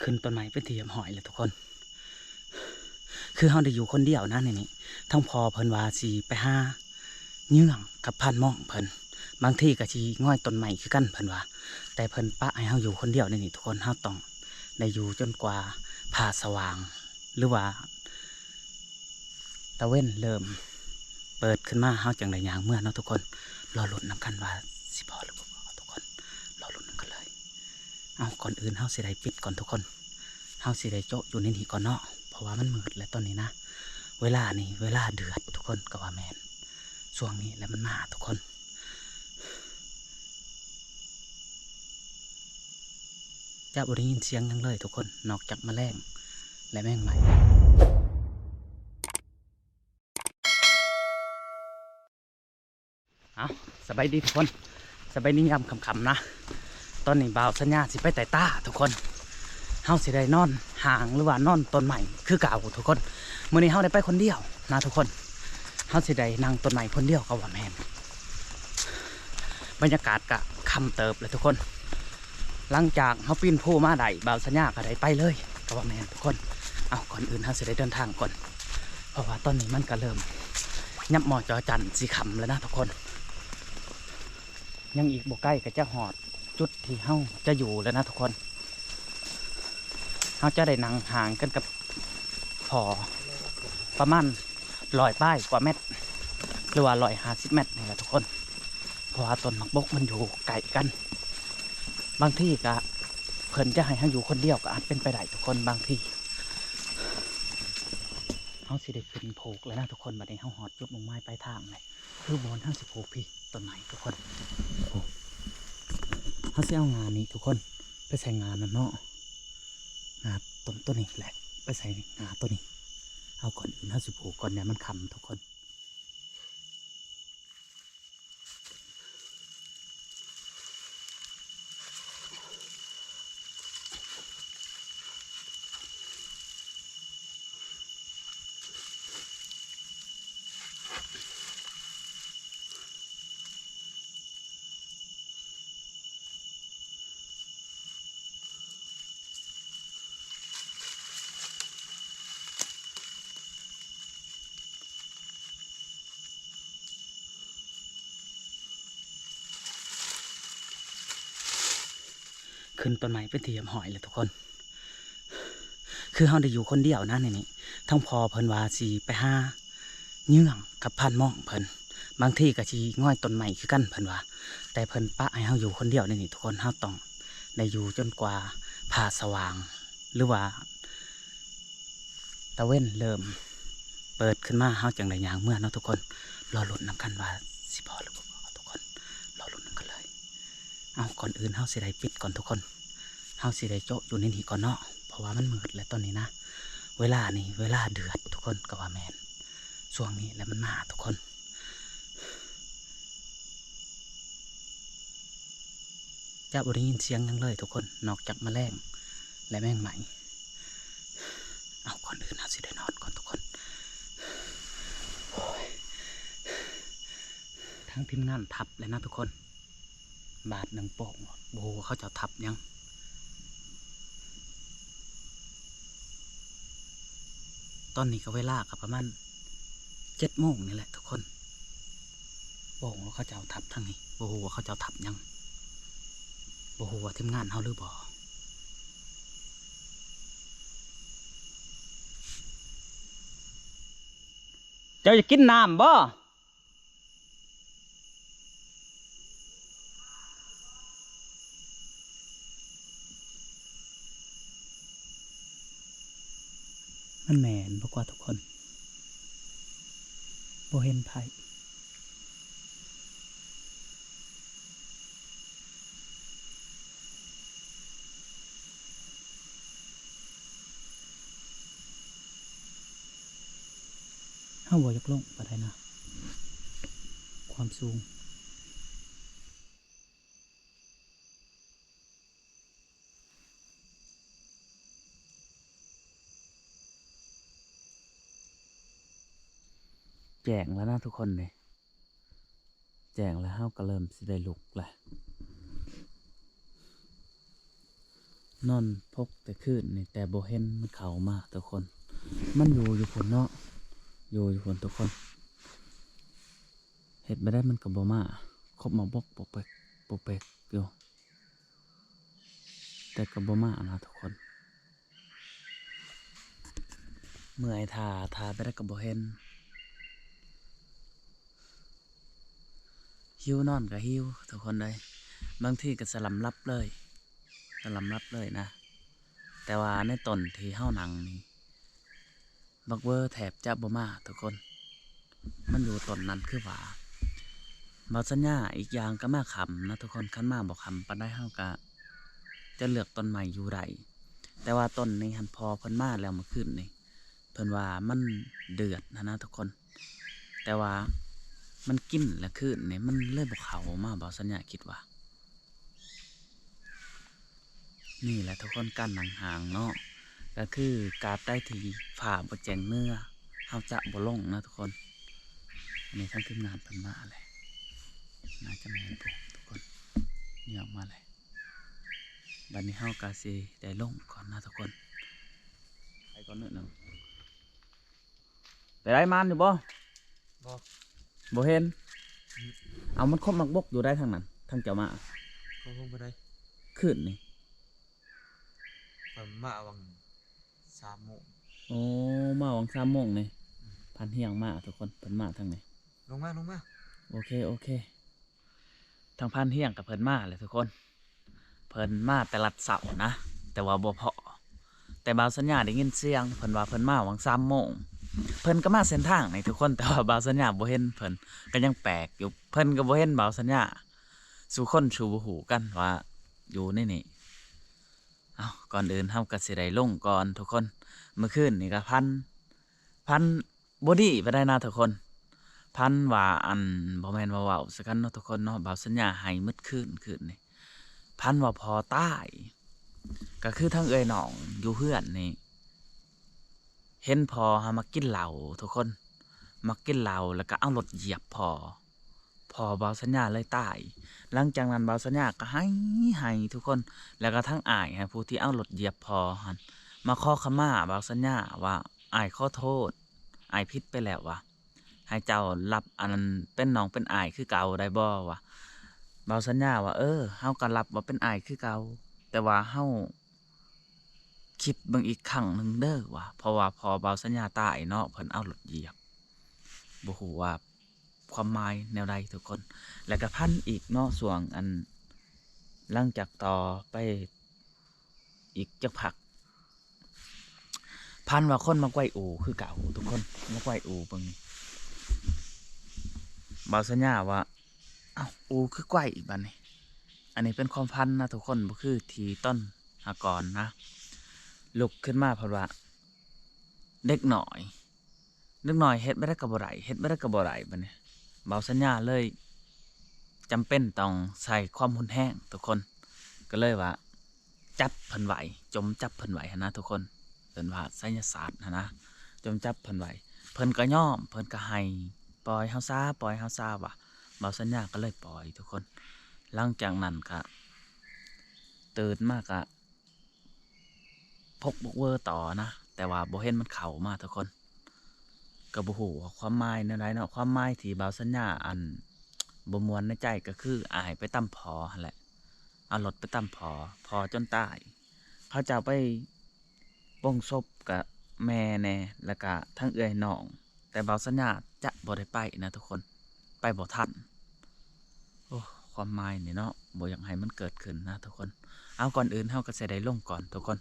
ຂຶ້ນຕົ້ນໄມ້ເປັນທີ່ຮຽບຮ້ອຍແລ້ວທຸກຄົນ. ຄືເຮົາໄດ້ຢູ່ຄົນດຽວນະໃນນີ້ ທັງພໍ່ເພິ່ນວ່າຊິໄປຫາເຍືອງກັບພານໝ້ອງເພິ່ນ ບາງທີກໍຊິງອຍຕົ້ນໄມ້ຄືກັນເພິ່ນວ່າ ແຕ່ເພິ່ນປະໃຫ້ເຮົາຢູ່ຄົນດຽວໃນນີ້ທຸກຄົນ. ເຮົາຕ້ອງໄດ້ຢູ່ຈົນກວ່າຟ້າສະຫວ່າງ ຫຼືວ່າ ຕາເວັນເລີ່ມເປີດຂຶ້ນມາ ເຮົາຈັ່ງໄດ້ຍ່າງເມືອເນາະທຸກຄົນ. ລໍລຸ້ນນຳກັນວ່າຊິພໍຫຼືບໍ່ພໍທຸກຄົນ ລໍລຸ້ນນຳກັນເລີຍ. ເອົາ ກ່ອນອື່ນເຮົາຊິໄດ້ປິດກ່ອນທຸກຄົນ ເຮົາຊິໄດ້ໂຈະຢູ່ໃນນີ້ກ່ອນເນາະ ເພາະວ່າມັນມືດແລ້ວຕອນນີ້ນະ. ເວລານີ້ເວລາເດືອດທຸກຄົນ ກໍວ່າແມ່ນ ຊ່ວງນີ້ແຫຼະມັນມາທຸກຄົນ. ຈະບໍ່ໄດ້ຍິນສຽງຫຍັງເລີຍທຸກຄົນ ນອກຈາກມະແລງ ແລະ ແມງໄມ້. ເອົາ ສະບາຍດີທຸກຄົນ ສະບາຍດີຍາມຄ່ຳໆນະ. ຕອນນີ້ບ່າວສັນຍາຊິໄປໄຕ່ຕາທຸກຄົນ ເຮົາຊິໄດ້ນອນຫ້າງ ຫຼືວ່ານອນຕົ້ນໄມ້ຄືເກົ່າທຸກຄົນ. ມື້ນີ້ເຮົາໄດ້ໄປຄົນດຽວນະທຸກຄົນ ເຮົາຊິໄດ້ນັ່ງຕົ້ນໄມ້ຄົນດຽວກໍວ່າແມ່ນ. ບັນຍາກາດກະຄ່ຳເຕີບແລ້ວທຸກຄົນ ຫຼັງຈາກເຮົາປີນພູມາໄດ້ ບ່າວສັນຍາກໍໄດ້ໄປເລີຍກໍວ່າແມ່ນທຸກຄົນ. ເອົາ ກ່ອນອື່ນເຮົາຊິໄດ້ເດີນທາງກ່ອນ ເພາະວ່າຕອນນີ້ມັນກໍເລີ່ມຍັບໝໍ່ຈໍຈັນ ຊິຄ່ຳແລ້ວນະທຸກຄົນ. ຍັງອີກບໍ່ໄກກໍຈະຮອດຈຸດທີ່ເຮົາຈະຢູ່ແລ້ວນະທຸກຄົນ. ເຮົາຈະໄດ້ນັ່ງຫ່າງກັນກັບພໍ່ປະມານຮ້ອຍປາຍກວ່າແມັດ ຫຼືວ່າຮ້ອຍຫ້າສິບແມັດນີ້ແຫຼະທຸກຄົນ ເພາະວ່າຕົ້ນໝາກບົກມັນຢູ່ໃກ້ກັນ. ບາງທີກໍເພິ່ນຈະໃຫ້ເຮົາຢູ່ຄົນດຽວກໍອາດເປັນໄປໄດ້ທຸກຄົນ. ບາງທີເຮົາຊິໄດ້ຂຶ້ນພູກແລ້ວນະທຸກຄົນ. ບັດນີ້ເຮົາຮອດຈຸດມຸ່ງໝາຍປາຍທາງແລ້ວ ຄືບ່ອນເຮົາຊິຜູກພີ້ຕົ້ນໄມ້ທຸກຄົນ. ໂອ້ ເຮົາຊິເອົາງ່ານີ້ທຸກຄົນ ໄປໃສ່ງ່ານັ້ນເນາະ ງ່າຕົ້ນ ຕົ້ນນີ້ແຫຼະ ໄປໃສ່ງ່າໂຕນີ້. ເອົາ ກ່ອນອື່ນເຮົາຊິຜູກກ່ອນ ຢ່າມັນຄ່ຳທຸກຄົນ. ຂຶ້ນຕົ້ນໄມ້ເປັນທີ່ຮຽບຮ້ອຍແລ້ວທຸກຄົນ. ຄືເຮົາໄດ້ຢູ່ຄົນດຽວນະໃນນີ້ ທັງພໍ່ເພິ່ນວ່າຊິໄປຫາເຍືອງກັບພານໝ້ອງເພິ່ນ ບາງທີກໍຊິງອຍຕົ້ນໄມ້ຄືກັນເພິ່ນວ່າ ແຕ່ເພິ່ນປະໃຫ້ເຮົາຢູ່ຄົນດຽວໃນນີ້ທຸກຄົນ. ເຮົາຕ້ອງໄດ້ຢູ່ຈົນກວ່າຟ້າສະຫວ່າງ ຫຼືວ່າ ຕາເວັນເລີ່ມເປີດຂຶ້ນມາ ເຮົາຈັ່ງໄດ້ຍ່າງເມືອເນາະທຸກຄົນ. ລໍລຸ້ນນຳກັນວ່າຊິພໍຫຼືບໍ່ພໍທຸກຄົນ ລໍລຸ້ນນຳກັນເລີຍ. ເອົາ ກ່ອນອື່ນເຮົາຊິໄດ້ປິດກ່ອນທຸກຄົນ ເຮົາຊິໄດ້ໂຈະຢູ່ໃນນີ້ກ່ອນເນາະ ເພາະວ່າມັນມືດແລ້ວຕອນນີ້ນະ. ເວລານີ້ເວລາເດືອດທຸກຄົນ ກໍວ່າແມ່ນ ຊ່ວງນີ້ແຫຼະມັນມາທຸກຄົນ. ຈະບໍ່ໄດ້ຍິນສຽງຫຍັງເລີຍທຸກຄົນ ນອກຈາກມະແລງ ແລະ ແມງໄມ້. ເອົາ ກ່ອນອື່ນເຮົາຊິໄດ້ນອນກ່ອນທຸກຄົນ. ໂອ້ຍ ທາງທີມງານທັບແລ້ວນະທຸກຄົນ. ບາດໜຶ່ງໂປ້ງ ບໍ່ຮູ້ວ່າເຂົາເຈົ້າທັບຫຍັງ. ຕອນນີ້ກໍເວລາກໍປະມານເຈັດໂມງນີ້ແຫຼະທຸກຄົນ. ໂປ້ງແລ້ວເຂົາເຈົ້າທັບທາງນີ້ ບໍ່ຮູ້ວ່າເຂົາເຈົ້າທັບຫຍັງ ບໍ່ຮູ້ວ່າທີມງານເຮົາຫຼືບໍ່. ເຈົ້າຢາກກິນນ້ຳບໍ່? ມັນແມ່ນບໍ່ກວ່າທຸກຄົນ ບໍ່ເຫັນໃຜ. ເຮົາບໍ່ຢາກລົງປານໃດນະ ຄວາມສູງ. ແຈ້ງແລ້ວນະທຸກຄົນເດ. ແຈ້ງແລ້ວ ເຮົາກໍເລີ່ມຊິໄດ້ລຸກແລ້ວ. ນອນປົກແຕ່ຄືນນີ້ ແຕ່ບໍ່ເຫັນມັນເຂົ້າມາທຸກຄົນ. ມັນຢູ່ຢູ່ພຸ້ນເນາະ ຢູ່ຢູ່ພຸ້ນທຸກຄົນ. ເຮັດແບບໃດມັນກໍບໍ່ມາ ຄົບໝາກບົກປົກແປັກປົກແປັກຢູ່ ແຕ່ກໍບໍ່ມານະທຸກຄົນ. ເມື່ອຍ ຖ້າ ຖ້າແບບໃດກໍບໍ່ເຫັນ. ຫິວນອນກໍຫິວທຸກຄົນເອີຍ ບາງທີກໍສະຫຼັບຫຼັບເລີຍ ສະຫຼັບຫຼັບເລີຍນະ. ແຕ່ວ່າໃນຕົ້ນທີ່ເຮົານັ່ງນີ້ ບັກເວີແທບຈະບໍ່ມາທຸກຄົນ ມັນຢູ່ຕົ້ນນັ້ນຄືວ່າ. ເວົ້າສັນຍາ ອີກຢ່າງກໍມາຄ່ຳນະທຸກຄົນ ຄັນມາບໍ່ຄ່ຳປານໃດເຮົາກໍຈະເລືອກຕົ້ນໄມ້ຢູ່ໄດ້. ແຕ່ວ່າຕົ້ນນີ້ຫັ້ນ ພໍ່ເພິ່ນມາແລ້ວມື້ຄືນນີ້ ເພິ່ນວ່າມັນເດືອດຫັ້ນນະທຸກຄົນ ແຕ່ວ່າມັນກິນແລ້ວຄືນນີ້ ມັນເລີຍບໍ່ເຂົ້າມາ ເວົ້າສັນຍາຄິດວ່າ. ນີ້ແຫຼະທຸກຄົນ ການນັ່ງຫ້າງເນາະ ກໍຄືກາບໃດທີ່ຟ້າບໍ່ແຈ້ງເໜືອ ເຮົາຈະບໍ່ລົງນະທຸກຄົນ. ອັນນີ້ທາງທີມງານເພິ່ນມາແລ້ວ ໜ້າຈະແມ່ນພຸ້ນທຸກຄົນ ນີ້ອອກມາແລ້ວ. ບັດນີ້ເຮົາກໍຊິໄດ້ລົງກ່ອນນະທຸກຄົນ ໄປກ່ອນໜ້ອຍໜຶ່ງ. ໄປໄດ້ມານຢູ່ບໍ່? ບໍ່ ບໍ່ເຫັນ. ອືມ ເອົາ ມັນຄົບໝາກບົກຢູ່ໃດທາງນັ້ນ ທາງເຈົ້າມາ. ເຂົາລົງໄປໄດ້ ຄືນນີ້ ຂ້ອຍມາຫວ່າງສາມໂມງ. ໂອ້ ມາຫວ່າງສາມໂມງນີ້. ອືມ ພັນຮຽງມາທຸກຄົນ ເພິ່ນມາທາງນີ້. ລົງມາ ລົງມາ. ໂອເຄ ໂອເຄ. ທາງພັນຮຽງກັບເພິ່ນມາແຫຼະທຸກຄົນ ເພິ່ນມາແຕ່ລັດເຊົ້ານະ ແຕ່ວ່າບໍ່ພໍ້. ແຕ່ບ່າວສັນຍາໄດ້ຍິນສຽງເພິ່ນວ່າເພິ່ນມາຫວ່າງສາມໂມງ ເພິ່ນກໍມາເສັ້ນທາງນີ້ທຸກຄົນ ແຕ່ວ່າບ່າວສັນຍາບໍ່ເຫັນເພິ່ນ ກໍຍັງແປກຢູ່ ເພິ່ນກໍບໍ່ເຫັນບ່າວສັນຍາ. ສູ່ຄົນສູ່ບໍ່ຮູ້ກັນວ່າຢູ່ໃນນີ້. ເອົ້າ ກ່ອນອື່ນເຮົາກໍຊິໄດ້ລົງກ່ອນທຸກຄົນ. ມື້ຄືນນີ້ກໍຝັນ ຝັນ ບໍ່ດີປານໃດນະທຸກຄົນ. ຝັນວ່າ ອັນ ບໍ່ແມ່ນວ່າເວົ້າໃສ່ກັນເນາະທຸກຄົນເນາະ ບ່າວສັນຍາໄຫ້ໝົດຄືນ ຄືນນີ້ ຝັນວ່າພໍ່ຕາຍ. ກໍຄືທັງເອື້ອຍນ້ອງຢູ່ເຮືອນນີ້ ເຫັນພໍ່ຫາມັກກິນເຫຼົ້າທຸກຄົນ ມັກກິນເຫຼົ້າ ແລ້ວກໍເອົາລົດຢຽບພໍ່ ພໍ່ບ່າວສັນຍາເລີຍຕາຍ. ຫຼັງຈາກນັ້ນບ່າວສັນຍາກໍໄຫ້ ໄຫ້ທຸກຄົນ ແລ້ວກໍທັງອ້າຍຫັ້ນ ຜູ້ທີ່ເອົາລົດຢຽບພໍ່ຫັ້ນ ມາຂໍຂະມາບ່າວສັນຍາວ່າ ອ້າຍຂໍໂທດ ອ້າຍຜິດໄປແລ້ວວ່າ ໃຫ້ເຈົ້າຮັບອັນນັ້ນເປັນນ້ອງເປັນອ້າຍຄືເກົ່າໄດ້ບໍ່ວ່າ. ບ່າວສັນຍາວ່າ ເອີ ເຮົາກໍຮັບວ່າເປັນອ້າຍຄືເກົ່າ ແຕ່ວ່າເຮົາຄິດເບິ່ງອີກຄັ້ງໜຶ່ງເດີວ່າ ເພາະວ່າພໍ່ບ່າວສັນຍາຕາຍເນາະ ເພິ່ນເອົາລົດຢຽບ ບໍ່ຮູ້ວ່າຄວາມໝາຍແນວໃດທຸກຄົນ. ແລ້ວກໍຝັນອີກເນາະ ຊ່ວງອັນ ຫຼັງຈາກຕໍ່ໄປ ອີກຈັກພັກ ຝັນວ່າຄົນມາໄກວອູຄືເກົ່າທຸກຄົນ ມາໄກວອູເບິ່ງນີ້. ບ່າວສັນຍາວ່າ ເອົ້າ ອູຄືໄກວບາດນີ້. ອັນນີ້ເປັນຄວາມຝັນນະທຸກຄົນ ບໍ່ຄືທີ່ຕອນຫາກ່ອນນະ. ລຸກຂຶ້ນມາເພິ່ນວ່າ ເດັກນ້ອຍ ເດັກນ້ອຍເຮັດແບບໃດກໍບໍ່ໄດ້ ເຮັດແບບໃດກໍບໍ່ໄດ້. ບາດນີ້ບ່າວສັນຍາເລີຍຈຳເປັນຕ້ອງໃຊ້ຄວາມຮຸນແຮງທຸກຄົນ ກໍເລີຍວ່າຈັບເພິ່ນໄວ້ ຈົ່ມຈັບເພິ່ນໄວ້ຫັ້ນນະທຸກຄົນ ເອີ້ນວ່າໄສຍະສາດຫັ້ນນະ ຈົ່ມຈັບເພິ່ນໄວ້. ເພິ່ນກໍຍອມ ເພິ່ນກໍໃຫ້ ປ່ອຍເຮົາຊາ ປ່ອຍເຮົາຊາວ່າ ບ່າວສັນຍາກໍເລີຍປ່ອຍທຸກຄົນ. ຫຼັງຈາກນັ້ນກໍຕື່ນມາກໍ ພົກບັກເວີຕໍ່ນະ ແຕ່ວ່າບໍ່ເຫັນມັນເຂົ້າມາທຸກຄົນ ກໍບໍ່ຮູ້ວ່າຄວາມໝາຍແນວໃດເນາະ. ຄວາມໝາຍທີ່ບ່າວສັນຍາ ອັນ ບໍ່ມ່ວນໃນໃຈກໍຄືອ້າຍໄປຕຳພໍ່ຫັ້ນແຫຼະ ເອົາລົດໄປຕຳພໍ່ ພໍ່ຈົນຕາຍ. ເຂົາເຈົ້າໄປປົງສົບກະແມ່ແດ່ ແລ້ວກະທັງເອື້ອຍນ້ອງ ແຕ່ບ່າວສັນຍາຈະບໍ່ໄດ້ໄປນະທຸກຄົນ ໄປບໍ່ທັນ. ໂອ້ ຄວາມໝາຍນີ້ເນາະ ບໍ່ຢາກໃຫ້ມັນເກີດຂຶ້ນນະທຸກຄົນ. ເອົາ ກ່ອນອື່ນເຮົາກໍຊິໄດ້ລົງກ່ອນທຸກຄົນ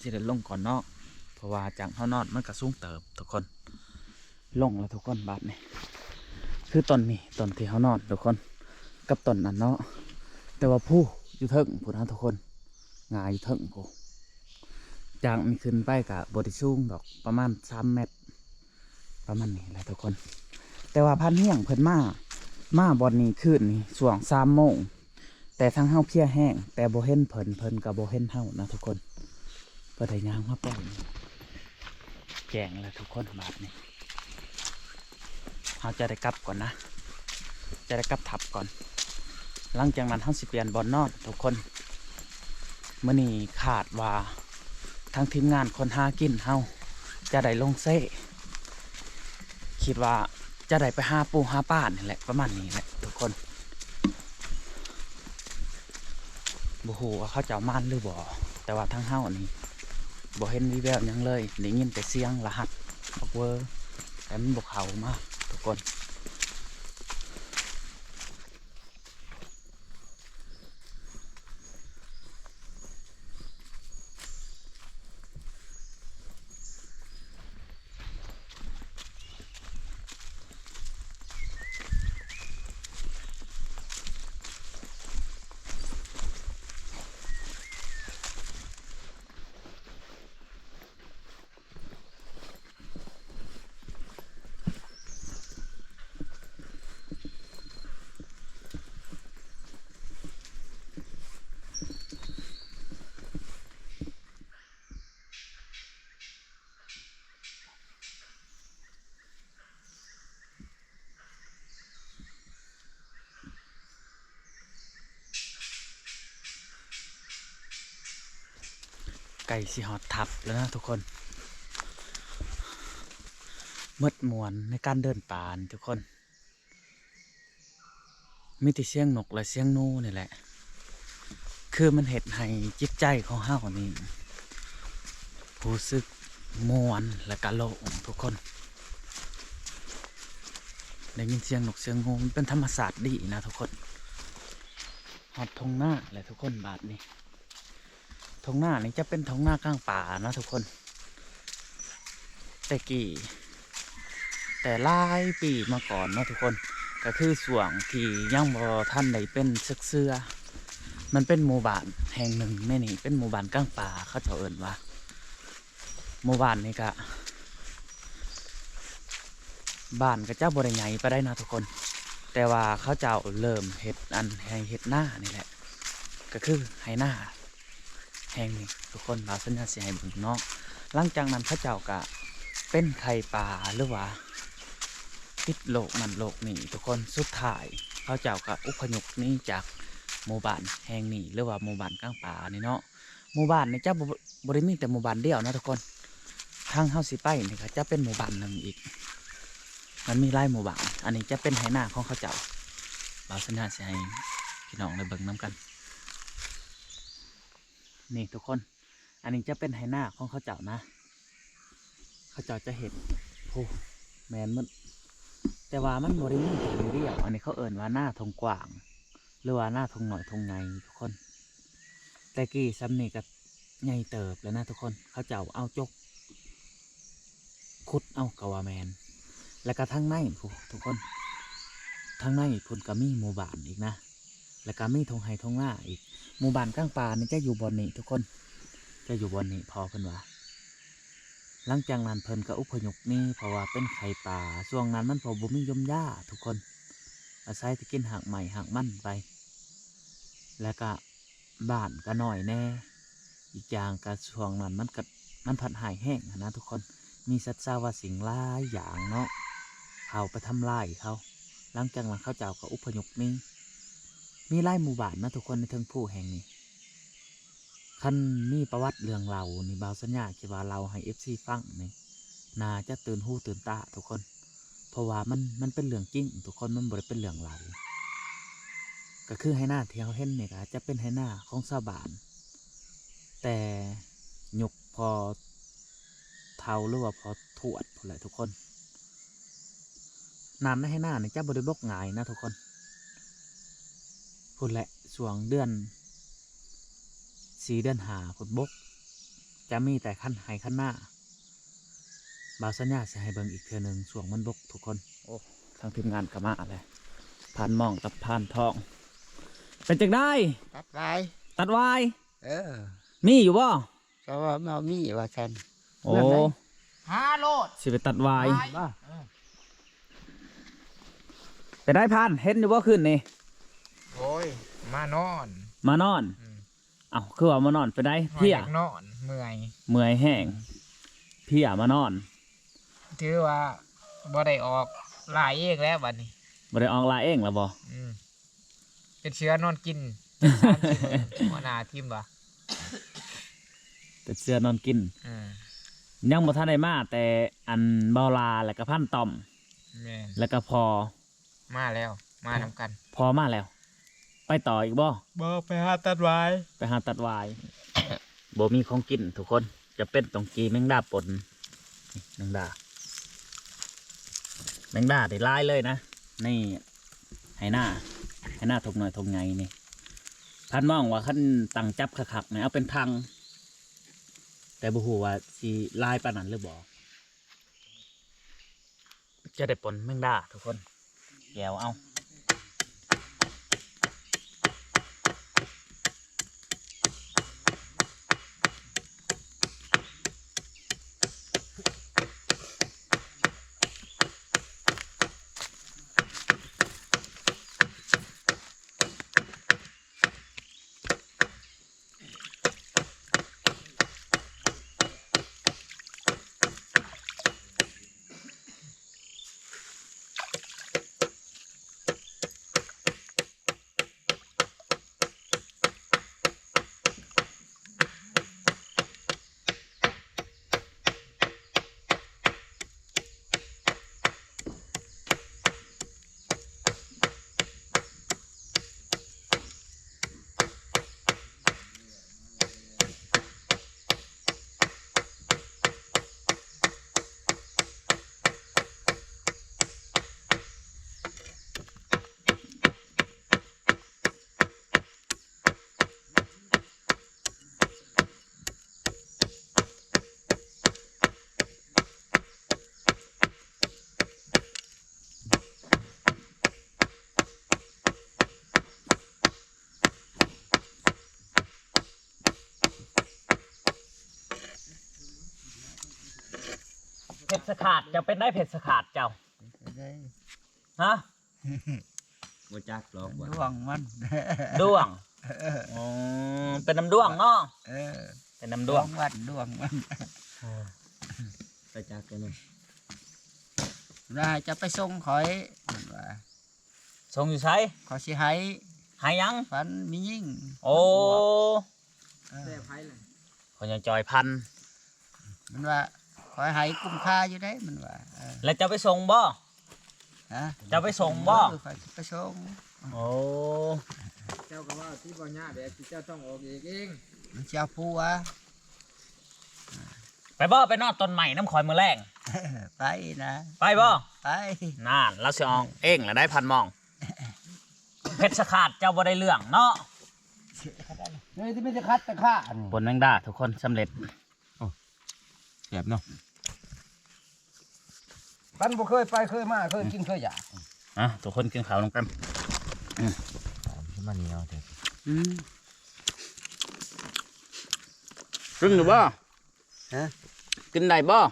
ຊິໄດ້ລົງກ່ອນເນາະ ເພາະວ່າຈາກເຮົານອນມັນກໍສູງເຕີບທຸກຄົນ. ລົງແລ້ວທຸກຄົນ ບາດນີ້ ຄືຕົ້ນນີ້ ຕົ້ນທີ່ເຮົານອນທຸກຄົນ ກັບຕົ້ນນັ້ນເນາະ ແຕ່ວ່າພູຢູ່ເທິງພຸ້ນນະທຸກຄົນ ຫງ່າຢູ່ເທິງພຸ້ນ. ຈາກນີ້ຂຶ້ນໄປກະບໍ່ໄດ້ສູງດອກ ປະມານສາມແມັດ ປະມານນີ້ແຫຼະທຸກຄົນ. ແຕ່ວ່າພັນຮຽງເພິ່ນມາ ມາບ່ອນນີ້ຄືນນີ້ຊ່ວງສາມໂມງ ແຕ່ທາງເຮົາເພຍແຮງ ແຕ່ບໍ່ເຫັນເພິ່ນ ເພິ່ນກໍບໍ່ເຫັນເຮົານະທຸກຄົນ. ເພິ່ນໄດ້ຍ່າງມາປ່ອຍ ແຈ້ງແລ້ວທຸກຄົນ. ບາດນີ້ເຮົາຈະໄດ້ກັບກ່ອນນະ ຈະໄດ້ກັບທັບກ່ອນ. ຫຼັງຈາກນັ້ນເຮົາຊິປ່ຽນບ່ອນນອນທຸກຄົນ. ມື້ນີ້ຄາດວ່າທາງທີມງານຄົນຫາກິນເຮົາຈະໄດ້ລົງເຊ ຄິດວ່າຈະໄດ້ໄປຫາປູຫາປານີ້ແຫຼະ ປະມານນີ້ແຫຼະທຸກຄົນ. ບໍ່ຮູ້ວ່າເຂົາເຈົ້າມານຫຼືບໍ່ ແຕ່ວ່າທາງເຮົານີ້ບໍ່ເຫັນວີແວວຫຍັງເລີຍ ໄດ້ຍິນແຕ່ສຽງລະຫັດບັກເວີ ແຕ່ມັນບໍ່ເຂົ້າມາທຸກຄົນ. ໃກ້ຊິຮອດຖ້ຳແລ້ວນະທຸກຄົນ. ໝົດມ່ວນໃນການເດີນປ່ານີ້ທຸກຄົນ. ມີແຕ່ສຽງນົກ ແລະ ສຽງໜູນີ້ແຫຼະ ຄືມັນເຮັດໃຫ້ຈິດໃຈຂອງເຮົານີ້ຮູ້ສຶກມ່ວນ ແລະກະໂລ່ງທຸກຄົນ. ໄດ້ຍິນສຽງນົກສຽງໜູ ມັນເປັນທຳມະຊາດດີນະທຸກຄົນ. ຮອດທົ່ງນາແລ້ວທຸກຄົນ ບາດນີ້. ທົ່ງນານີ້ຈະເປັນທົ່ງນາກາງປ່ານະທຸກຄົນ. ແຕ່ກີ້ ແຕ່ຫຼາຍປີມາກ່ອນເນາະທຸກຄົນ ກະຄືຊ່ວງທີ່ຍັງບໍ່ທັນໄດ້ເປັນເຊືອກເຊືອ ມັນເປັນໝູ່ບ້ານແຫ່ງໜຶ່ງໃນນີ້ ເປັນໝູ່ບ້ານກາງປ່າ ເຂົາເຈົ້າເອີ້ນວ່າ. ໝູ່ບ້ານນີ້ກະ ບ້ານກະຈະບໍ່ໄດ້ໃຫຍ່ປານໃດນະທຸກຄົນ ແຕ່ວ່າເຂົາເຈົ້າເລີ່ມເຮັດອັນໄຮ່ເຮັດນານີ້ແຫຼະ ກະຄືໄຮ່ນາແຫ່ງນີ້ທຸກຄົນ. ບ່າວສັນຍາຊິໃຫ້ເບິ່ງເນາະ. ຫຼັງຈາກນັ້ນເຂົາເຈົ້າກະເປັນໄຂ້ປ່າ ຫຼືວ່າຕິດໂລກນັ້ນໂລກນີ້ທຸກຄົນ. ສຸດທ້າຍເຂົາເຈົ້າກະອົບພະຍົບໜີຈາກໝູ່ບ້ານແຫ່ງນີ້ ຫຼືວ່າໝູ່ບ້ານກາງປ່ານີ້ເນາະ. ໝູ່ບ້ານນີ້ຈະບໍ່ ບໍ່ໄດ້ມີແຕ່ໝູ່ບ້ານດຽວນະທຸກຄົນ. ທາງເຮົາຊິໄປນີ້ກະຈະເປັນໝູ່ບ້ານໜຶ່ງອີກ ມັນມີຫຼາຍໝູ່ບ້ານ. ອັນນີ້ຈະເປັນໄຮ່ນາຂອງເຂົາເຈົ້າ. ບ່າວສັນຍາຊິໃຫ້ພີ່ນ້ອງໄດ້ເບິ່ງນຳກັນ ນີ້ທຸກຄົນ. ອັນນີ້ຈະເປັນໄຮ່ນາຂອງເຂົາເຈົ້ານະ. ເຂົາເຈົ້າຈະເຮັດ ໂອ້ ແມ່ນໝົດ ແຕ່ວ່າມັນບໍ່ໄດ້ມີແຕ່ໜ້ອຍດຽວ. ອັນນີ້ເຂົາເອີ້ນວ່ານາທົ່ງກວ້າງ ຫຼືວ່ານາທົ່ງນ້ອຍທົ່ງໃຫຍ່ທຸກຄົນ. ແຕ່ກີ້ສ່ຳນີ້ກະໃຫຍ່ເຕີບແລ້ວນະທຸກຄົນ. ເຂົາເຈົ້າເອົາຈົກ ຂຸດເອົາກະວ່າແມ່ນ. ແລ້ວກະທາງໃນພຸ້ນທຸກຄົນ ທາງໃນພຸ້ນກະມີໝູ່ບ້ານອີກນະ ແລ້ວກະມີທົ່ງໄຮ່ທົ່ງນາອີກ. ໝູ່ບ້ານກາງປ່ານີ້ຈະຢູ່ບ່ອນນີ້ທຸກຄົນ ຈະຢູ່ບ່ອນນີ້ ພໍ່ເພິ່ນວ່າ. ຫຼັງຈາກນັ້ນເພິ່ນກະອົບພະຍົບໜີ ເພາະວ່າເປັນໄຂ້ປ່າ. ຊ່ວງນັ້ນມັນກໍບໍ່ມີຍົມຢາທຸກຄົນ ອາໄສແຕ່ກິນຮາກໄມ້ຮາກມັນໄປ ແລ້ວກະ ບ້ານກະນ້ອຍແດ່. ອີກຢ່າງກະຊ່ວງນັ້ນມັນກະ ມັນພັດຮ້າຍແຮງຫັ້ນນະທຸກຄົນ. ມີສັດສາວາສິ່ງຫຼາຍຢ່າງເນາະ ເຂົ້າໄປທຳລາຍເຂົາ. ຫຼັງຈາກນັ້ນເຂົາເຈົ້າກະອົບພະຍົບໜີ. ມີຫຼາຍໝູ່ບ້ານນະທຸກຄົນ ໃນເທິງພູແຫ່ງນີ້. ຄັນມີປະຫວັດເລື່ອງເລົ່ານີ້ ບ່າວສັນຍາຄິດວ່າເລົ່າໃຫ້ເອັຟຊີຟັງນີ້ ໜ້າຈະຕື່ນຫູຕື່ນຕາທຸກຄົນ. ເພາະວ່າມັນ ມັນເປັນເລື່ອງຈິງທຸກຄົນ ມັນບໍ່ໄດ້ເປັນເລື່ອງເລົ່າ. ກະຄືໄຮ່ນາທີ່ເຮົາເຫັນນີ້ກະຈະເປັນໄຮ່ນາຂອງຊາວບ້ານ ແຕ່ຍຸກພໍ່ເຖົ້າ ຫຼືວ່າພໍ່ທວດພຸ້ນແຫຼະທຸກຄົນ. ນ້ຳໃນໄຮ່ນານີ້ຈະບໍ່ໄດ້ບົກງ່າຍນະທຸກຄົນ. ພຸ້ນແຫຼະ ຊ່ວງເດືອນສີ່ເດືອນຫ້າພຸ້ນບົກ ຈະມີແຕ່ຄັນໄຮ່ຄັນນາ. ບ່າວສັນຍາຊິໃຫ້ເບິ່ງອີກເທື່ອໜຶ່ງ ຊ່ວງມັນບົກທຸກຄົນ. ໂອ້ ທາງທີມງານກໍມາແລ້ວ ພານມອງກັບພານທອງ. ເປັນຈັ່ງໃດ? ຕັດຫວາຍ ຕັດຫວາຍ? ເອີ ມີຢູ່ບໍ່? ກໍວ່າບໍ່ມີວ່າຊັ້ນ. ໂອ້ ຫາໂລດ ຊິໄປຕັດຫວາຍ. ຫວາຍ ເອີ ເປັນໃດພານ ເຫັນຢູ່ບໍ່ຄືນນີ້? ໂອ້ຍ ມານອນ ມານອນ. ອືມ ເອົ້າ ຄືວ່າມານອນ ເປັນໃດ? ເພຍ ນອນ ເມື່ອຍ ເມື່ອຍແຮງ ເພຍ ມານອນ. ຖືວ່າບໍ່ໄດ້ອອກຫຼາຍເອງແລ້ວບັດນີ້. ບໍ່ໄດ້ອອກຫຼາຍເອງແລ້ວບໍ່? ອືມ ເປັນເສືອນອນກິນ ສາມສີ່ມື້ ຫົວໜ້າທີມວ່າ ເປັນເສືອນອນກິນ. ອືມ ຍັງບໍ່ທັນໄດ້ມາ ແຕ່ອັນເບົາຫຼ້າ ແລ້ວກໍພັນຕ້ອມ ແມ່ນ ແລ້ວກໍພໍ່ ມາແລ້ວ ມານຳກັນ. ພໍ່ມາແລ້ວ ໄປຕໍ່ອີກບໍ່? ບໍ່ ໄປຫາຕັດຫວາຍ ໄປຫາຕັດຫວາຍ. ບໍ່ມີຂອງກິນທຸກຄົນ ຈຳເປັນຕ້ອງຈີ່ແມງດາປົ່ນ. ນີ້ ແມງດາ ແມງດາໄດ້ຫຼາຍເລີຍນະ ໃນໄຮ່ນາ ໄຮ່ນາທົ່ງນ້ອຍທົ່ງໃຫຍ່ນີ້. ພັນມອງວ່າຄັນຕັ້ງຈັບຄັກໆນີ້ເອົາເປັນຖັງ ແຕ່ບໍ່ຮູ້ວ່າຊິຫຼາຍປານນັ້ນຫຼືບໍ່. ຈະໄດ້ປົ່ນແມງດາທຸກຄົນ ແຈ່ວເອົາ. ເພັດສະຂາດ ເຈົ້າເປັນໄດ ເພັດສະຂາດເຈົ້າ? ເປັນໄດ? ຮະ? ບໍ່ຈັກດອກວ່າ ດວງມັນ ດວງ. ເອີ ອໍ ເປັນນຳດວງເນາະ. ເອີ ເປັນນຳດວງ ດວງວັນ ດວງມັນ. ເອີ ໄປຈັກກັນນີ້ ວ່າຈະໄປສົ່ງຂ້ອຍ ມັນວ່າ ສົ່ງຢູ່ໃສ? ຂ້ອຍຊິໃຫ້ ໃຫ້ຫຍັງ? ຝັນມີຍິງ. ໂອ້ ເອີ ແຕ່ໃຜລະ? ພໍ່ໃຫຍ່ຈ່ອຍພັນ ມັນວ່າ ຂ້ອຍໃຫ້ກຸ້ມຄ່າຢູ່ເດ້ ມັນວ່າ. ເອີ ແລ້ວເຈົ້າໄປສົ່ງບໍ່? ຮະ? ເຈົ້າໄປສົ່ງບໍ່? ເອີ ຂ້ອຍຊິໄປສົ່ງ. ໂອ້ ເຈົ້າກໍເວົ້າຕິ ບໍ່ຍາກ ແບບທີ່ເຈົ້າຕ້ອງອອກເອງເອງ ມັນຊິເອົາຜົວ. ໄປບໍ່? ໄປນອນຕົ້ນໄມ້ນຳຂ້ອຍມື້ແລງ. ໄປນະ ໄປບໍ່? ໄປ. ນັ້ນ ລາວຊິອອກເອງລະໄດ໋ ພັນມອງ. ເພັດສະຂາດ ເຈົ້າບໍ່ໄດ້ເລື່ອງເນາະ. ເອີ ທີ່ມັນຈະຂັດຕະຂາອັນນີ້ ປົ່ນແມງດາທຸກຄົນ ສຳເລັດ. ໂອ້ ແຊບເນາະ ຄັນບໍ່ເຄີຍໄປເຄີຍມາ ເຄີຍກິນເຄີຍຢາກ. ອ່ະ ທຸກຄົນກິນເຂົ້ານຳກັນ. ອືມ ມາໜຽວແທ້. ອືມ ກິນຢູ່ບໍ່? ຮະ? ກິນໄດ້ບໍ່?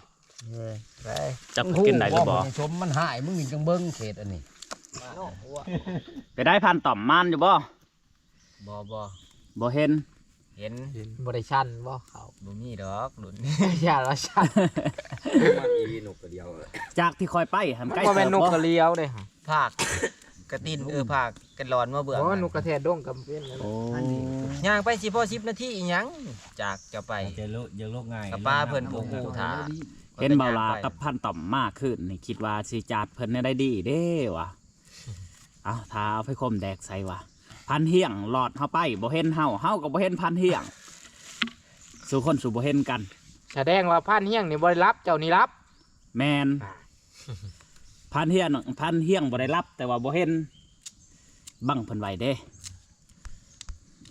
ເອີ ໄດ້. ຈັກກິນໄດ້ຫຼືບໍ່? ສົມມັນຫາຍ ມຶງນີ້ຈັ່ງເບິ່ງເຂດອັນນີ້. ໄປໄດ້ ພັນຕ້ອມ ມານຢູ່ບໍ່? ບໍ່ ບໍ່ ບໍ່ເຫັນ. ເຫັນ ເຫັນ. ບໍ່ໄດ້ຊັນບໍ່ເຂົາ? ບໍ່ມີດອກລຸ້ນ ຢ້ານວ່າຊັນ. ມັນອີ່ຫຼີ ນົກກະດຽວ ຈາກທີ່ຂ້ອຍໄປຫັ້ນ ມັນ ໃກ້ ບໍ່ແມ່ນ ເຕີບ ນົກກະດຽວເດ້ ພາກກະຕິນ ເອີ ພາກກະຫຼອນມາເບື້ອງ. ບໍ່ ນົກກະແທດດົງກໍເປັນ. ໂອ້ ຍ່າງໄປຊິພໍສິບນາທີອີ່ຫຍັງ ຈາກຈະໄປ ຈະລຸກ ຢ່າລຸກງ່າຍ ກະປາເພິ່ນຜູ້ຜູ້ຖ້າ. ເຫັນເບົາຫຼ້າກັບພັນຕ້ອມມາຄືນນີ້ ຄິດວ່າຊິຈາດເພິ່ນແນວໃດດີເດ້ວະ. ເອົາ ຖ້າເອົາໄຟຄົມແດກໃສ່ວ່າ ພັນຮຽງລອດເຮົາໄປ ບໍ່ເຫັນເຮົາ ເຮົາກໍບໍ່ເຫັນພັນຮຽງ. ສູ່ຄົນສູ່ບໍ່ເຫັນກັນ ສະແດງວ່າພັນຮຽງນີ້ບໍ່ໄດ້ຫຼັບ ເຈົ້ານີ້ຫຼັບ. ແມ່ນ ພັນຮຽງ ພັນຮຽງບໍ່ໄດ້ຫຼັບ ແຕ່ວ່າບໍ່ເຫັນ. ບັງເພິ່ນໄວ້ເດ້.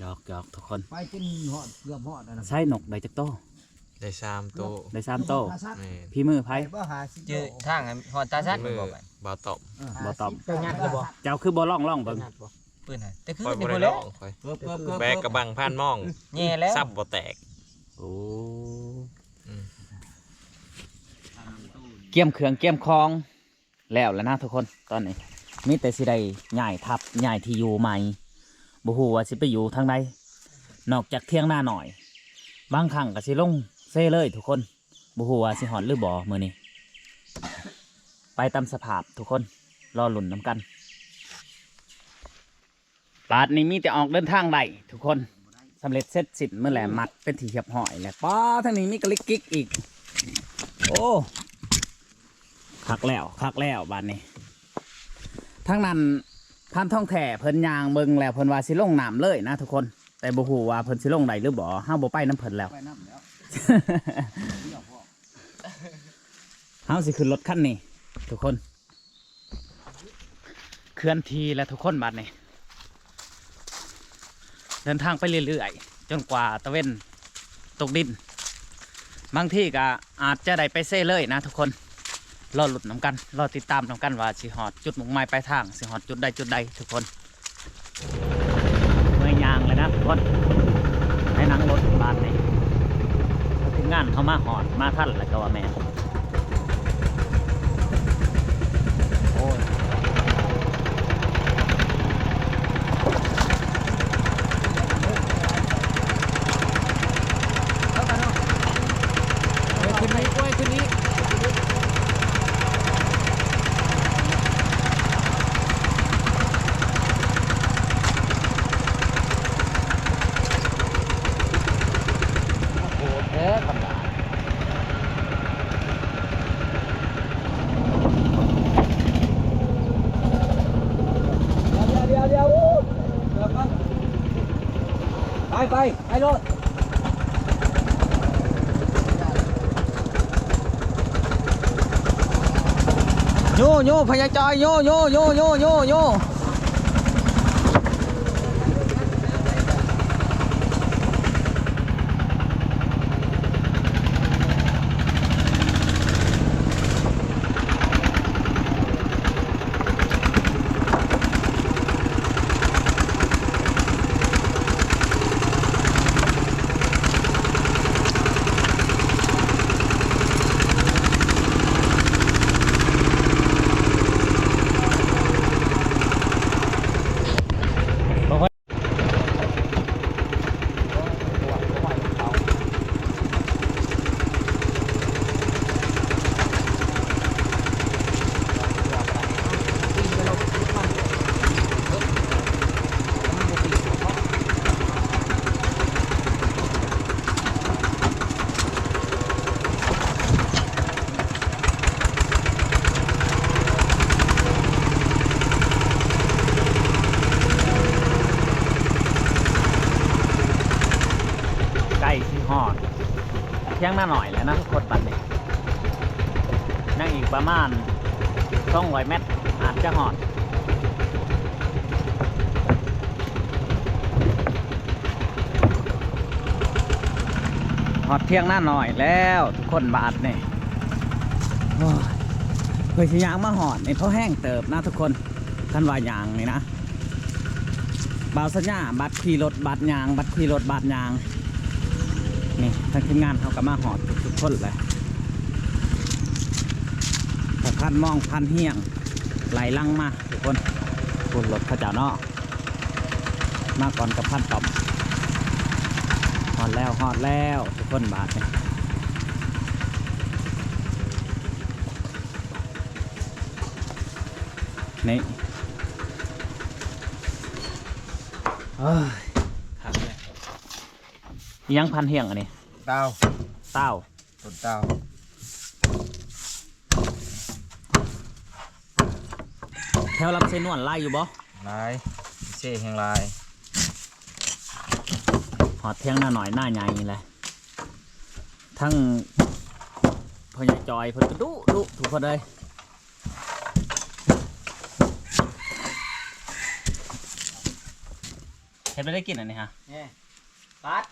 ຢອກໆ ທຸກຄົນ ໄປຈົນຮອດ ເກືອບຮອດແລ້ວນະ. ໃຊ້ນົກໄດ້ຈັກໂຕ? ໄດ້ສາມໂຕ. ໄດ້ສາມໂຕ. ແມ່ນ. ຝີມືໃຜ? ໄປບໍ່ ຫ້າສິບໂລ. ຈື່ທາງໃຫ້ຮອດຕາສັນ ຝີມື ບໍ່ໄປ ບ່າວຕ້ອມ. ເອີ ບ່າວຕ້ອມ ເຈົ້າຍັດແລ້ວບໍ່? ເຈົ້າຄືບໍ່ລອງ ລອງເບິ່ງ. ເປີດໃຫ້ ແຕ່ຄື ຂ້ອຍບໍ່ໄດ້ລອງ ຂ້ອຍ ແບກກະບັງພານມອງ ແຍ່ແລ້ວ ຊ້ຳບໍ່ແຕກ. ໂອ້ ອືມ ກຽມເຄື່ອງກຽມຂອງ ແລ້ວລະນະທຸກຄົນ. ຕອນນີ້ມີແຕ່ຊິໄດ້ຍ້າຍທັບ ຍ້າຍທີ່ຢູ່ໃໝ່ ບໍ່ຮູ້ວ່າຊິໄປຢູ່ທາງໃດ ນອກຈາກຖຽງນານ້ອຍ. ບາງຄັ້ງກໍຊິລົງເຊເລີຍທຸກຄົນ ບໍ່ຮູ້ວ່າຊິຮອດຫຼືບໍ່ມື້ນີ້. ໄປຕາມສະພາບທຸກຄົນ ລໍລຸ້ນນຳກັນ. ບາດນີ້ມີແຕ່ອອກເດີນທາງໄດ້ທຸກຄົນ. ສຳເລັດເສັດສິ້ນໝົດແລ້ວ ມັດເປັນທີ່ຮຽບຮ້ອຍແລ້ວ. ປ້າ ທາງນີ້ມີກະລິກກິກອີກ. ໂອ້ ຄັກແລ້ວ ຄັກແລ້ວບາດນີ້. ທາງນັ້ນ ພັນທອງແທ້ເພິ່ນຍ່າງເບິ່ງແລ້ວ ເພິ່ນວ່າຊິລົງນ້ຳເລີຍນະທຸກຄົນ, ແຕ່ບໍ່ຮູ້ວ່າເພິ່ນຊິລົງໄດ້ຫຼືບໍ່. ເຮົາບໍ່ໄປນຳເພິ່ນແລ້ວ ໄປນຳແລ້ວ. ເຮົາຊິຂຶ້ນລົດຄັນນີ້ທຸກຄົນ. ເຄື່ອນທີ່ແລ້ວທຸກຄົນ ບາດນີ້ເດີນທາງໄປເລື້ອຍໆ ຈົນກວ່າຕາເວັນຕົກດິນ. ບາງທີກໍອາດຈະໄດ້ໄປເຊເລີຍນະທຸກຄົນ. ລໍລຸ້ນນຳກັນ ລໍຕິດຕາມນຳກັນວ່າຊິຮອດຈຸດມຸ່ງໝາຍປາຍທາງ ຊິຮອດຈຸດໃດຈຸດໃດທຸກຄົນ. ເມື່ອຍຍ່າງເລີຍນະທຸກຄົນ ໄດ້ນັ່ງລົດບາດນີ້. ທີມງານເຮົາມາຮອດມາທັນແລ້ວກໍວ່າແມ່ນ. ໂອ້ຍ ເອີ ຂຶ້ນອີກ ໂອ້ຍ ຂຶ້ນອີກ. ໂຫດແທ້ຂະໜາດ. ດຽວ ດຽວ ດຽວ ດຽວ ໄປ ໄປ ໄປໂລດ. ໂຍ ໂຍ ພະຍາຈອຍ ໂຍ ໂຍ ໂຍ ໂຍ ໂຍ ໂຍ. ໃກ້ຊິຮອດທຽງນານ້ອຍແລ້ວນະທຸກຄົນ. ບັດນີ້ຍັງອີກປະມານສອງຮ້ອຍແມັດ ອາດຈະຮອດ. ຮອດທຽງນານ້ອຍແລ້ວທຸກຄົນ ບາດນີ້. ໂອ້ຍ ເພື່ອຊິຍ່າງມາຮອດນີ້ພໍແຮງເຕີບນະທຸກຄົນ. ຄັນວ່າຍ່າງນີ້ນະ ບ່າວສັນຍາບາດຂີ່ລົດບາດຍ່າງ ບາດຂີ່ລົດບາດຍ່າງ. ນີ້ທາງທີມງານເຮົາກໍມາຮອດທຸກໆຄົນແຫຼະ. ສະພານມອງ ພານຮຽງ ໄລ່ຫຼັງມາທຸກຄົນ. ພຸ້ນລົດເຂົາເຈົ້າເນາະ ມາກ່ອນກັບພານປ້ອມ. ຮອດແລ້ວ ຮອດແລ້ວທຸກຄົນ ບາດນີ້. ນີ້ ເອີຍ ຄັກແທ້. ອີຫຍັງ ພານຮຽງອັນນີ້? ຕາວ ຕາວ ຕົ້ນຕາວ. ແຖວລຳໄຊນວນຫຼາຍຢູ່ບໍ່? ຫຼາຍ ເຊແຮ່ງຫຼາຍ. ຮອດທຽງນານ້ອຍນາໃຫຍ່ນີ້ແຫຼະ. ທັງພໍ່ໃຫຍ່ຈອຍເພິ່ນກໍດຸດຸທຸກຄົນເອີຍ. ເຮັດບໍ່ໄດ້ກິນອັນນີ້ຮະ ແນ່ ປັດ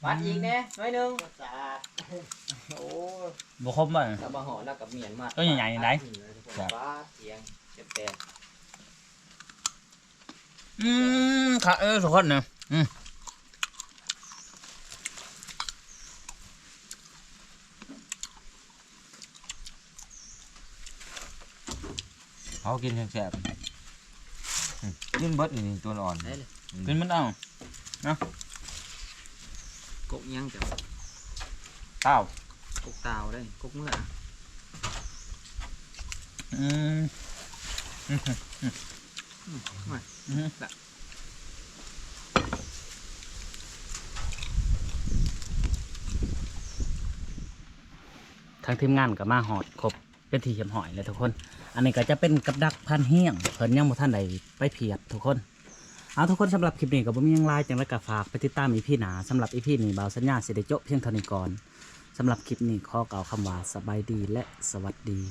ປັດອີກແນ່ໜ້ອຍໜຶ່ງ. ໂອ້ ບໍ່ຄົມບໍ່? ແລ້ວມາຫອດແລ້ວກໍມ້ຽນມາ ໂຕໃຫຍ່ໆນີ້ໄດ໋. ປັດທຽງແຕ່ ອືມ ຄັກເອີຍທຸກຄົນນະ. ອືມ ເຮົາກິນແຊບໆ. ອືມ ກິນເບິດນີ້ ນີ້ຕົວອ່ອນ ກິນມັນເອົານະ. ກົກຫຍັງເຈົ້າ? ຕາວ ກົກຕາວເດ້ ກົກເມືອ. ອືມ ອືມ ອືມ ອືມ ອືມ ລະ. ທາງທີມງານກໍມາຮອດຄົບເປັນທີ່ຮຽບຮ້ອຍແລ້ວທຸກຄົນ. ອັນນີ້ກໍຈະເປັນກັບດັກພັນຮຽງ ເພິ່ນຍັງບໍ່ທັນໄດ້ໄປພຽບທຸກຄົນ. ເອົາ ທຸກຄົນ ສຳລັບຄລິບນີ້ກໍບໍ່ມີຫຍັງຫຼາຍ ຈັ່ງໃດກໍຝາກໄປຕິດຕາມອີພີໜ້າ. ສຳລັບອີພີນີ້ ບ່າວສັນຍາຊິໄດ້ໂຈະພຽງເທົ່ານີ້ກ່ອນ. ສຳລັບຄລິບນີ້ຂໍກ່າວຄຳວ່າສະບາຍດີ ແລະ ສະຫວັດດີ.